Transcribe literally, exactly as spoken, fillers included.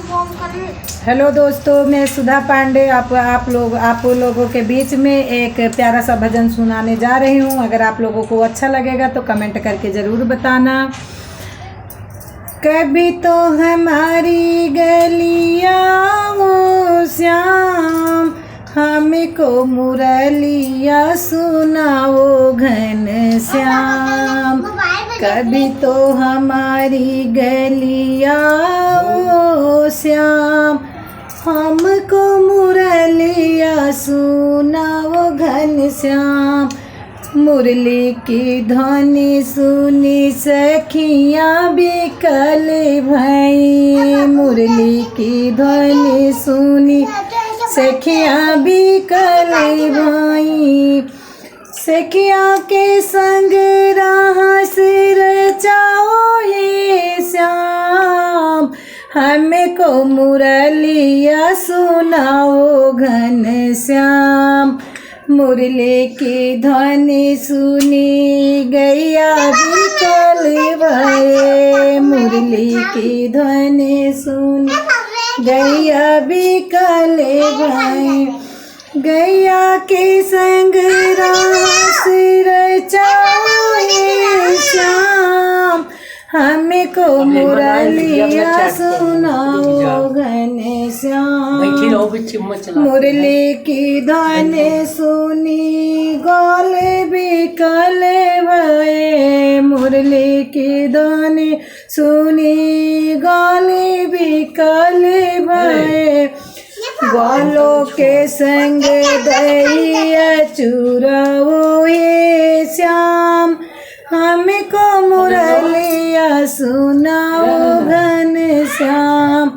हेलो दोस्तों, मैं सुधा पांडे आप आप लोग आप लोगों के बीच में एक प्यारा सा भजन सुनाने जा रही हूँ। अगर आप लोगों को अच्छा लगेगा तो कमेंट करके ज़रूर बताना। कभी तो हमारी गलियां वो श्याम, हमको मुरलिया सुनाओ घनश्याम। कभी तो हमारी गलियां वो श्याम, हमको मुरलिया सुनाओ घनश्याम। मुरली की ध्वनि सुनी सखियाँ बिकल भई, मुरली की ध्वनि सुनी सखियाँ बिकल भई। सखियाँ के संग रहस रचाओ हे श्याम, हमको मुरलिया सुनाओ घनश्याम। मुरली की ध्वनि सुनी गैया बिकल भई, मुरली की ध्वनि सुनी गैया बिकल भई। गैया के संग रास रचाओ हे श्याम, हमको मुरलिया सुनाओ घनश्याम। मुरली की ध्वनि सुनी गल बिकल भई, मुरली की ध्वनि सुनी गल बिकल भई। ग्वालों के संग दहिया चुराओ हे श्याम, हमको मुरलिया सुनाओ घनश्याम।